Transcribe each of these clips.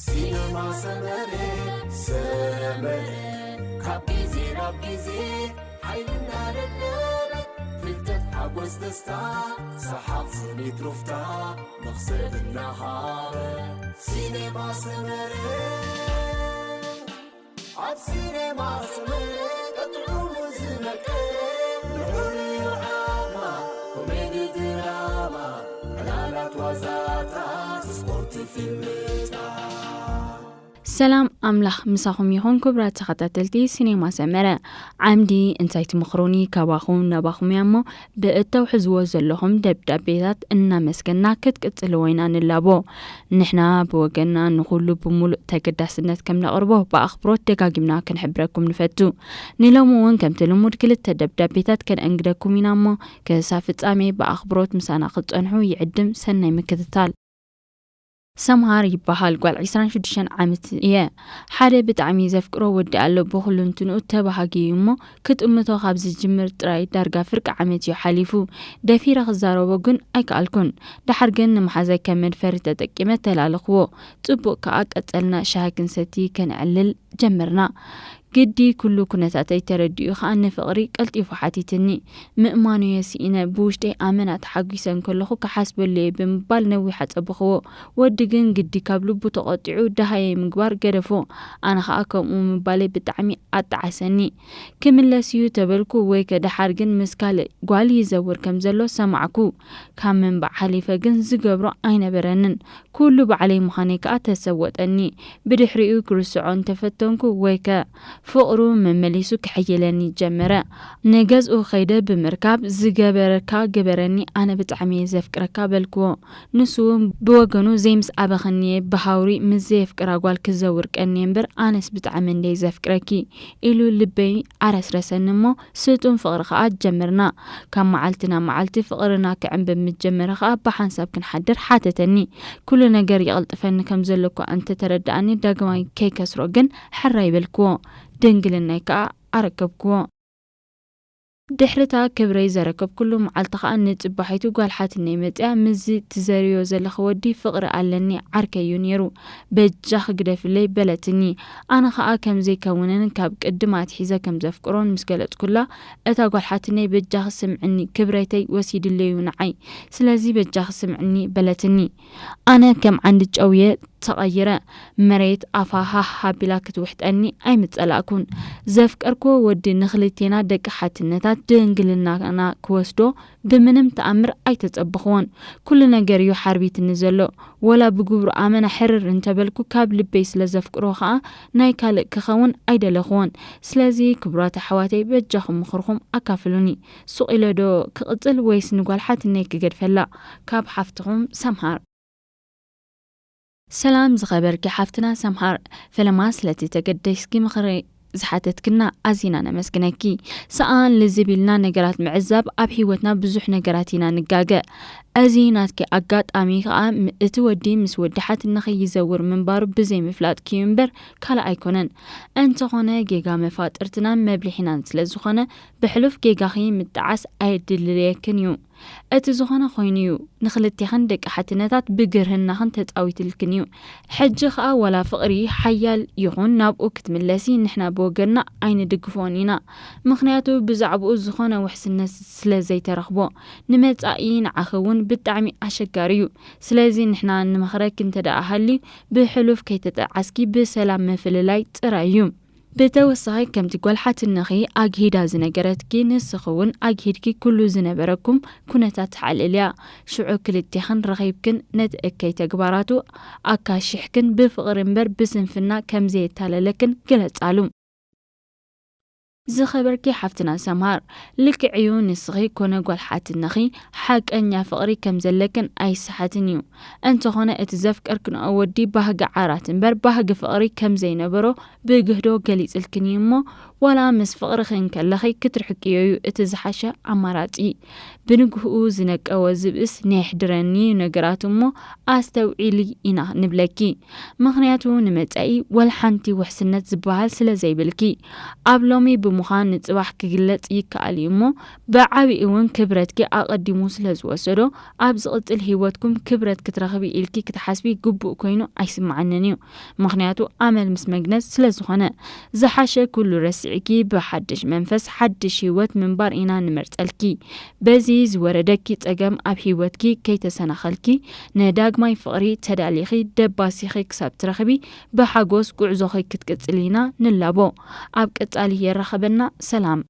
ሲነማ ሰመረ ሰመረ ካብ ግዜ ናብ ግዜ ሓይልና ደለበ ፍልጠት ሓጎስ ደስታ ሰሓቕ ስኒት ሩፍታ መኽሰብ እናሃበ ሲነማ ሰመረ ኣብ ሲነማ ሰመረ ጥዑሙ ዝመቀረ ንዑ ንዩ ዓማ ኮሜዲ ድራማ ዕላላት ዋዛታት ስፖርት ፊልምታት ሰላም ኣምላኽ ምሳኹም ይኹን ክቡራት ተኸታተልቲ ሲኔማ ሰመረ። ዓምዲ እንታይ ትምኽሩኒ ካባኹም ናባኹም እያ እሞ ብእተውሕዝዎ ዘለኹም ደብዳቤታት እናመስገና ክትቅጽልዎ ኢና ንላቦ። ንሕና ብወገንና ንኹሉ ብምሉእ ተገዳስነት ከም ነቕርቦ ብኣኽብሮት ደጋጊምና ክንሕብረኩም ንፈቱ። ንሎሚ እውን ከምቲ ልሙድ ክልተ ደብዳቤታት ከነእንግደኩም ኢና እሞ ክሳብ ፍጻሜ ብኣኽብሮት ምሳና ክትጸንሑ ይዕድም። ሰናይ ምክትታል። ሰምሃር ይበሃል፣ ጓል ዕስራን ሽዱሽተን ዓመት እየ። ሓደ ብጣዕሚ ዘፍቅሮ ወዲ ኣሎ፣ ብኹሉ እንትንኡ ተባሃጊ እዩ እሞ ክጥምቶ ካብ ዝጅምር ጥራይ ዳርጋ ፍርቂ ዓመት እዩ ሓሊፉ። ደፊረ ክዛረቦ ግን ኣይከኣልኩን። ደሓር ግን ንመሓዛይ ከም መድፈሪ ተጠቂመ ተላለኽዎ። ጽቡቕ ከኣ ቀጸልና፣ ሻሂ ክንሰቲ ከነዕልል ጀመርና። ግዲ ኩሉ ኩነታተይ ተረዲኡ ከኣ ንፍቕሪ ቀልጢፉ ሓቲትኒ። ምእማኑ'የ ስኢነ፣ ብውሽጠይ ኣመና ተሓጒሰ እንከለኹ ክሓስበሉ'የ ብምባል ነዊሕ ኣጸበኽዎ። ወዲ ግን ግዲ ካብ ልቡ ተቖጢዑ ደሃየይ ምግባር ገደፎ። ኣነ ከኣ ከምኡ ምባለይ ብጣዕሚ ኣጣዓሰኒ። ክምለስ'ዩ ተበልኩ ወይከ ደሓር ግን ምስ ካልእ ጓል ይዘውር ከም ዘሎ ሰማዕኩ። ካብ ምንባዕ ሓሊፈ ግን ዝገብሮ ኣይነበረንን። ኩሉ ባዕለይ ምዃነይ ከኣ ተሰወጠኒ። ብድሕሪኡ ክርስዖ እንተፈተንኩ ወይከ ፍቕሩ መመሊሱ ክሕይለኒ ጀመረ። ንገዝኡ ከይደ ብምርካብ ዝገበረካ ግበረኒ ኣነ ብጣዕሚ እየ ዘፍቅረካ በልክዎ። ንሱ እውን ብወገኑ ዘይምስኣበኽኒ'የ ብሃውሪ ምስ ዘየፍቅራ ጓል ክዘውር ቀንየ እምበር ኣነስ ብጣዕሚ እንድየ ዘፍቅረኪ ኢሉ ልበይ ኣረስረሰኒ እሞ ስጡም ፍቕሪ ከኣ ጀመርና። ካብ መዓልቲ ናብ መዓልቲ ፍቕርና ክዕንብብ ምስ ጀመረ ከኣ ብሓንሳብ ክንሓድር ሓተተኒ። ኩሉ ነገር ይቕልጥፈኒ ከም ዘሎ እኳ እንተተረድኣኒ ዳግማይ ከይከስሮ ግን ሕራይ በልክዎ። ድንግልናይ ከኣ ኣረከብክዎ። ድሕሪታ ክብረይ ዘረከብኩሉ መዓልቲ ከኣ ንጽባሒቱ ጓል ሓትነይ መጺኣ ምስዚ ትዘርዮ ዘለኺ ወዲ ፍቕሪ ኣለኒ ዓርከይ እዩ ነይሩ። በጃኺ ግደፍለይ በለትኒ። ኣነ ከኣ ከም ዘይከውንን ካብ ቅድም ኣትሒዘ ከም ዘፍቅሮን ምስ ገለጽኩላ እታ ጓል ሓትነይ በጃኺ ስምዕኒ ክብረተይ ወሲድለዩ ንዓይ። ስለዚ በጃኺ ስምዕኒ በለትኒ። ኣነ ከም ዓንዲ ጨውየ ተቐይረ። መሬት ኣፋ ሃህ ኣቢላ ክትውሕጠኒ ኣይምጸላእኩን። ዘፍቀርክዎ ወዲ ንኽልቴና ደቂ ሓትነታት ድንግልናና ክወስዶ ብምንም ተኣምር ኣይተጸበኽዎን። ኩሉ ነገር እዩ ሓርቢትኒ ዘሎ። ወላ ብግብሩ ኣመና ሕርር እንተበልኩ ካብ ልበይ ስለ ዘፍቅሮ ከኣ ናይ ካልእ ክኸውን ኣይደለኽዎን። ስለዚ ክቡራት ኣሕዋተይ በጃኹም ምኽርኹም ኣካፍሉኒ። ሱቕ ኢለ ዶ ክቕጽል ወይስ ንጓል ሓትነይ ክገድፈላ? ካብ ሓፍትኹም ሰምሃር። ሰላም ዝኸበርኪ ሓፍትና ሰምሃር፣ ፈለማ ስለቲ ተገደስኪ ምኽሪ ዝሓተትክና ኣዚና ነመስግነኪ። ሰኣን ልዝብ ኢልና ነገራት ምዕዛብ ኣብ ህይወትና ብዙሕ ነገራት ኢና ንጋገ። እዚ ናትኪ ኣጋጣሚ ከኣ ም- እቲ ወዲ ምስ ወዲ ሓትነኺ ይዘውር ምንባሩ ብዘይምፍላጥኪ እዩ እምበር ካልእ ኣይኮነን። እንተኾነ ጌጋ መፋጥርትናን መብልሒናን ስለ ዝኾነ ብሕሉፍ ጌጋኺ ምጥዓስ ኣየድልየክን እዩ። እቲ ዝኾነ ኮይኑ እዩ፣ ንኽልቴኽን ደቂ ሓትነታት ብግርህናኽን ተጻዊትልክን እዩ። ሕጂ ኸኣ ዋላ ፍቕሪ ሓያል ይኹን ናብኡ ክትምለሲ ንሕና ብወገንና ኣይንድግፎን ኢና። ምኽንያቱ ብዛዕባኡ ዝኾነ ውሕስነት ስለ ዘይተረኽቦ፣ ንመጻኢ ንዓኺ እውን ብጣዕሚ ኣሸጋሪ እዩ። ስለዚ ንሕና ንመኽረኪ እንተ ደኣ ሃልዩ ብሕሉፍ ከይተጠዓስኪ ብሰላም ምፍልላይ ጥራይ እዩ። ብተወሳኺ ከምቲ ጓል ሓትነኺ ኣግሂዳ ዝነገረትኪ ንስኺ እውን ኣግሂድኪ ኩሉ ዝነበረኩም ኩነታት ተሓልልያ። ሽዑ ክልቴኽን ረኺብክን ነቲ እከይ ተግባራቱ ኣካሺሕክን ብፍቕሪ እምበር ብስንፍና ከም ዘየታለለክን ግለጻሉ። ዝኸበርኪ ሓፍትና ሰምሃር፣ ልክዕ እዩ፣ ንስኺ ኮነ ጓል ሓትነኺ ሓቀኛ ፍቕሪ ከም ዘለክን ኣይሰሓትን እዩ። እንተኾነ እቲ ዘፍቀርክንኦ ወዲ ባህጊ ዓራት እምበር ባህጊ ፍቕሪ ከም ዘይነበሮ ብግህዶ ገሊጽልክን እዩ እሞ ዋላ ምስ ፍቕርኺ እንከለኺ ክትርሕቅዮ እዩ እቲ ዝሓሸ ኣማራጺ። ብንግህኡ ዝነቀወ ዝብእስ ነየሕድረኒ እዩ ነገራት እሞ ኣስተውዒሊ ኢና ንብለኪ። ምኽንያቱ ንመጻኢ ወላ ሓንቲ ውሕስነት ዝበሃል ስለ ዘይብልኪ። ኣብ ሎሚ ምዃን ንጽባሕ ክግለጽ ይከኣል እዩ እሞ፣ ብዓቢኡ እውን ክብረትኪ ኣቐዲሙ ስለ ዝወሰዶ፣ ኣብ ዝቕጽል ህይወትኩም ክብረት ክትረኽቢ ኢልኪ ክትሓስቢ ግቡእ ኮይኑ ኣይስምዓንን እዩ። ምኽንያቱ ኣመል ምስ መግነዝ ስለ ዝኾነ። ዝሓሸ ኩሉ ረሲዕኪ ብሓድሽ መንፈስ ሓድሽ ህይወት ምንባር ኢና ንመርጸልኪ። በዚ ዝወረደኪ ጸገም ኣብ ህይወትኪ ከይተሰናኸልኪ፣ ንዳግማይ ፍቕሪ ተዳሊኺ ደባሲኺ ክሳብ ትረኽቢ፣ ብሓጎስ ጉዕዞኺ ክትቅጽሊ ኢና ንላቦ። ኣብ ቀጻሊ የራኸበና። ሰላም።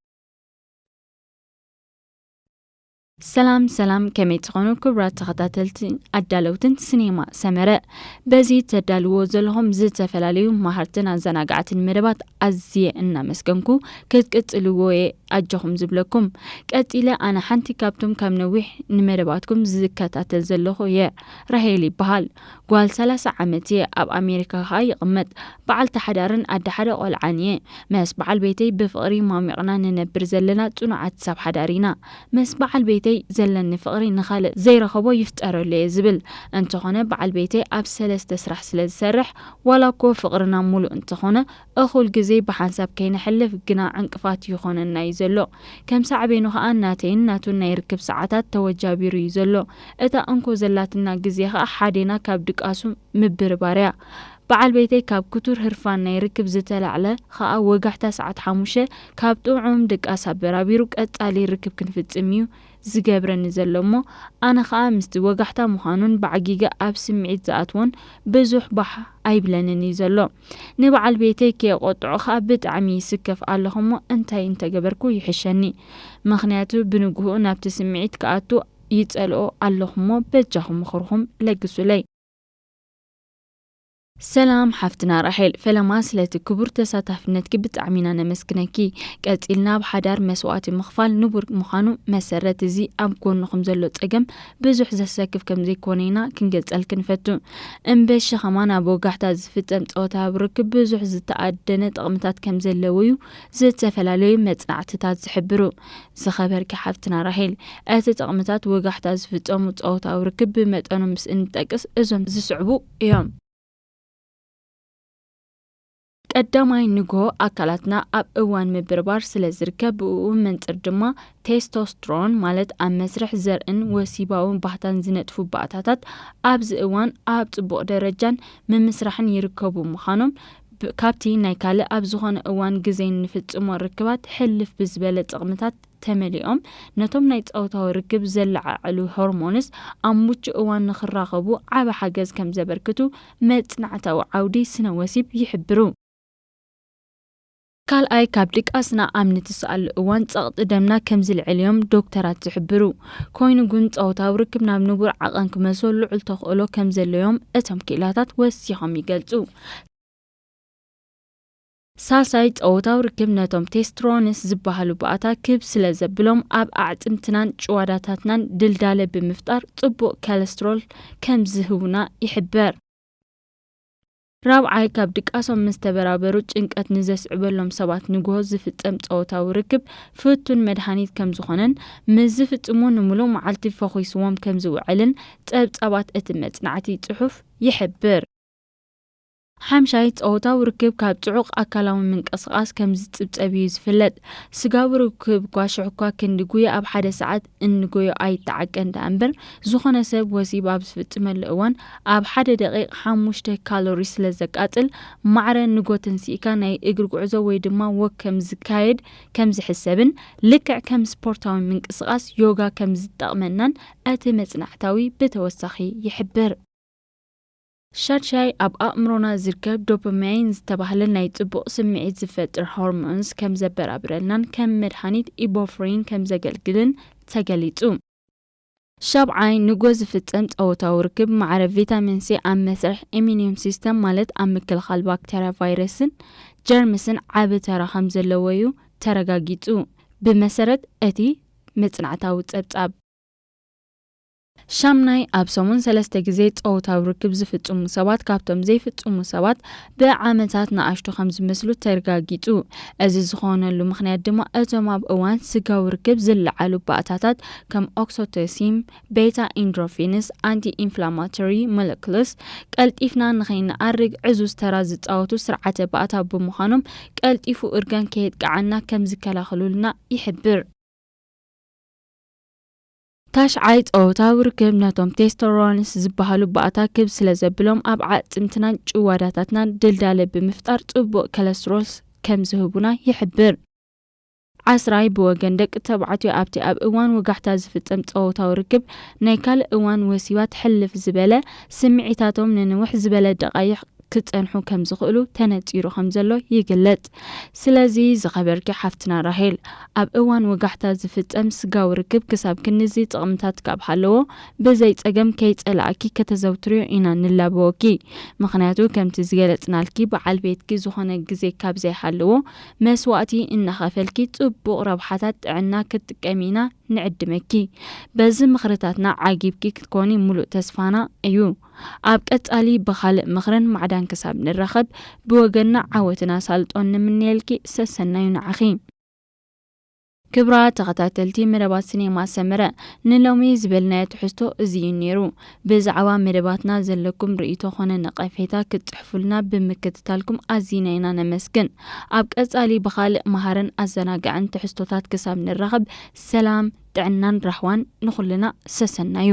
ሰላም ሰላም፣ ከመይ ትኾኑ ክቡራት ተኸታተልቲ ኣዳለውትን ሲኔማ ሰመረ? በዚ ተዳልዎ ዘለኹም ዝተፈላለዩ መሃርትን ኣዘናጋዕትን መደባት ኣዝየ እናመስገንኩ ክትቅጽልዎ እየ ኣጆኹም ዝብለኩም። ቀጺለ ኣነ ሓንቲ ካብቶም ካብ ነዊሕ ንመደባትኩም ዝከታተል ዘለኹ እየ። ራሄል ይበሃል። ጓል ሰላሳ ዓመት እየ። ኣብ ኣሜሪካ ከኣ ይቕመጥ። በዓልቲ ሓዳርን ኣደ ሓደ ቆልዓን እየ። መስ በዓል ቤተይ ብፍቕሪ ሟሚቕና ንነብር ዘለና ጽኑዓት ሰብ ሓዳር ኢና። መስ በዓል ቤተይ ዘለኒ ፍቕሪ ንኻልእ ዘይረኸቦ ይፍጠረሉ እየ ዝብል። እንተኾነ በዓል ቤተይ ኣብ ሰለስተ ስራሕ ስለ ዝሰርሕ፣ ዋላ እኮ ፍቕርና ሙሉእ እንተኾነ፣ እኹል ግዜ ብሓንሳብ ከይነሕልፍ ግና ዕንቅፋት ይኾነና እዩ ዘሎ። ከም ሳዕቤኑ ኸኣ ናተይን ናቱን ናይ ርክብ ሰዓታት ተወጃቢሩ እዩ ዘሎ። እታ እንኮ ዘላትና ግዜ ኸኣ ሓዴና ካብ ድቃሱ ምብርባር እያ። በዓል ቤተይ ካብ ክቱር ህርፋን ናይ ርክብ ዝተላዕለ ኸኣ ወጋሕታ ሰዓት ሓሙሽተ ካብ ጥዑም ድቃስ ኣበራቢሩ ቀጻሊ ርክብ ክንፍጽም እዩ ዝገብረኒ ዘሎ እሞ፣ ኣነ ኸኣ ምስቲ ወጋሕታ ምዃኑን ብዓጊገ ኣብ ስምዒት ዝኣትዎን ብዙሕ ባህ ኣይብለንን እዩ ዘሎ። ንበዓል ቤተይ ከየቖጥዖ ኸኣ ብጣዕሚ ይስከፍ ኣለኹ እሞ፣ እንታይ እንተገበርኩ ይሕሸኒ? ምኽንያቱ ብንግሆኡ ናብቲ ስምዒት ክኣቱ ይጸልኦ ኣለኹ እሞ፣ በጃኹም ምኽርኹም ለግሱለይ። ሰላም ሓፍትና ራሄል፣ ፈለማ ስለቲ ክቡር ተሳታፍነትኪ ብጣዕሚ ኢና ነመስግነኪ። ቀጺልና ኣብ ሓዳር መስዋእቲ ምኽፋል ንቡር ምዃኑ መሰረት እዚ ኣብ ጎንኹም ዘሎ ጸገም ብዙሕ ዘሰክፍ ከም ዘይኮነ ኢና ክንገልጸልኪ ንፈቱ። እምበሺ ከማን ኣብ ወጋሕታ ዝፍጸም ጾታዊ ርክብ ብዙሕ ዝተኣደነ ጥቕምታት ከም ዘለዎ'ዩ ዝተፈላለዩ መጽናዕትታት ዝሕብሩ። ዝኸበርኪ ሓፍትና ራሄል፣ እቲ ጥቕምታት ወጋሕታ ዝፍጸሙ ጾታዊ ርክብ ብመጠኑ ምስ እንጠቅስ እዞም ዝስዕቡ እዮም። ቀዳማይ ንግሆ ኣካላትና ኣብ እዋን ምብርባር ስለ ዝርከብ፣ ብእኡ መንጽር ድማ ቴስቶስትሮን ማለት ኣብ መስርሕ ዘርእን ወሲባዊ ባህታን ዝነጥፉ ባእታታት ኣብዚ እዋን ኣብ ጽቡቕ ደረጃን ምምስራሕን ይርከቡ ምዃኖም ብ-፣ ካብቲ ናይ ካልእ ኣብ ዝኾነ እዋን ግዜን ንፍጽሞ ርክባት ሕልፍ ብዝበለ ጥቕምታት ተመሊኦም ነቶም ናይ ጾታዊ ርክብ ዘለዓዕሉ ሆርሞንስ ኣብ ምቹእ እዋን ንኽራኸቡ ዓቢ ሓገዝ ከም ዘበርክቱ መጽናዕታዊ ዓውዲ ስነ ወሲብ ይሕብሩ። ካልኣይ፣ ካብ ድቃስና ኣብ ንትስኣሉ እዋን ጸቕጢ ደምና ከም ዝልዕል እዮም ዶክተራት ዝሕብሩ። ኮይኑ ግን ጾታዊ ርክብ ናብ ንቡር ዓቐን ክመልሶ ልዑል ተኽእሎ ከም ዘለዎም እቶም ክኢላታት ወሲኾም ይገልጹ። ሳልሳይ፣ ጾታዊ ርክብ ነቶም ቴስትሮንስ ዝበሃሉ ባእታ ክብ ስለ ዘብሎም ኣብ ኣዕጽምትናን ጭዋዳታትናን ድልዳለ ብምፍጣር ጽቡቕ ኮለስትሮል ከም ዝህቡና ይሕበር። ራብዓይ፣ ካብ ድቃሶም ምስ ተበራበሩ ጭንቀት ንዘስዕበሎም ሰባት ንግሆ ዝፍጸም ጾታዊ ርክብ ፍቱን መድሃኒት ከም ዝኾነን ምስ ዝፍጽሙ ንምሉእ መዓልቲ ፈኹስዎም ከም ዝውዕልን ጸብጻባት እቲ መጽናዕቲ ጽሑፍ ይሕብር። ሓምሻይ፣ ጾታዊ ርክብ ካብ ጽዑቕ ኣካላዊ ምንቅስቓስ ከም ዝጽብጸብ እዩ ዝፍለጥ። ስጋዊ ርክብ እኳ ሽሕ እኳ ክንዲ ጉያ ኣብ ሓደ ሰዓት እንጎዮ ኣይተዓቀን ደኣ እምበር፣ ዝኾነ ሰብ ወሲብ ኣብ ዝፍጽመሉ እዋን ኣብ ሓደ ደቂቕ ሓሙሽተ ካሎሪ ስለ ዘቃጽል፣ ማዕረ ንጎ ተንሲእካ ናይ እግሪ ጉዕዞ ወይ ድማ ወክ ከም ዝካየድ ከም ዝሕሰብን፣ ልክዕ ከም ስፖርታዊ ምንቅስቓስ ዮጋ ከም ዝጠቕመናን እቲ መጽናዕታዊ ብተወሳኺ ይሕብር። ሻድሻይ፣ ኣብ ኣእምሮና ዝርከብ ዶፓማይን ዝተባህለ ናይ ጽቡቕ ስምዒት ዝፈጥር ሆርሞንስ ከም ዘበራብረልናን ከም መድሃኒት ኢቦፍሪን ከም ዘገልግልን ተገሊጹ። ሻብዓይ፣ ንጎ ዝፍጸም ጾታዊ ርክብ ማዕረ ቪታሚን ሲ ኣብ መስርሕ ኢሚኒዩም ሲስተም፣ ማለት ኣብ ምክልኻል ባክተርያ፣ ቫይረስን ጀርምስን ዓቢ ተራ ከም ዘለዎ እዩ ተረጋጊጹ፣ ብመሰረት እቲ መጽናዕታዊ ጸብጻብ። ሻምናይ፣ ኣብ ሰሙን ሰለስተ ግዜ ጾታዊ ርክብ ዝፍጽሙ ሰባት ካብቶም ዘይፍጽሙ ሰባት ብዓመታት ንኣሽቱ ከም ዝመስሉ ተረጋጊጹ። እዚ ዝኾነሉ ምኽንያት ድማ እቶም ኣብ እዋን ስጋዊ ርክብ ዝለዓሉ ባእታታት ከም ኦክሲቶሲን፣ ቤታ ኢንድሮፊንስ፣ ኣንቲ ኢንፍላማቶሪ ሞለክልስ ቀልጢፍና ንኸይንኣርግ ዕዙዝ ተራ ዝጻወቱ ስርዓተ ባእታ ብምዃኖም ቀልጢፉ እርጋን ከየጥቅዓና ከም ዝከላኸሉልና ይሕብር። ታሽዓይ፣ ጾታዊ ርክብ ነቶም ቴስቶሮንስ ዝበሃሉ ባእታ ክብ ስለ ዘብሎም ኣብ ዓጽምትናን ጭዋዳታትናን ድልዳለ ብምፍጣር ጽቡቕ ኮለስትሮልስ ከም ዝህቡና ይሕብር። ዓስራይ፣ ብወገን ደቂ ተባዕትዮ ኣብቲ ኣብ እዋን ወጋሕታ ዝፍጸም ጾታዊ ርክብ ናይ ካልእ እዋን ወሲባት ሕልፍ ዝበለ ስምዒታቶም ንንውሕ ዝበለ ደቓይቕ ክጸንሑ ከም ዝኽእሉ ተነጺሩ ከም ዘሎ ይግለጽ። ስለዚ ዝኸበርኪ ሓፍትና ራሄል፣ ኣብ እዋን ወጋሕታ ዝፍጸም ስጋዊ ርክብ ክሳብ ክንዚ ጥቕምታት ካብ ሃለዎ ብዘይ ጸገም ከይጸላእኪ ከተዘውትርዮ ኢና ንላበወኪ። ምኽንያቱ ከምቲ ዝገለጽናልኪ በዓል ቤትኪ ዝኾነ ግዜ ካብ ዘይሃለዎ መስዋእቲ እናኸፈልኪ ጽቡቕ ረብሓታት ጥዕና ክትጥቀሚ ኢና ንዕድመኪ። በዚ ምኽርታትና ዓጊብኪ ክትኮኒ ሙሉእ ተስፋና እዩ። ኣብ ቀጻሊ ብኻልእ ምኽርን ማዕዳን ክሳብ ንራኸብ ብወገንና ዓወትን ኣሳልጦን ንምነየልኪ። ሰሰናዩ ንዓኺ። ክብራ ተኸታተልቲ መደባት ሲኔማ ሰመረ፣ ንሎሚ ዝበልናዮ ትሕዝቶ እዚ እዩ ነይሩ። ብዛዕባ መደባትና ዘለኩም ርእይቶ ኾነ ነቐፌታ ክትጽሕፉልና ብምክትታልኩም ኣዚና ኢና ነመስግን። ኣብ ቀጻሊ ብኻልእ መሃርን ኣዘናጋዕን ትሕዝቶታት ክሳብ ንራኸብ ሰላም፣ ጥዕናን ራህዋን ንኹልና። ሰሰናዩ።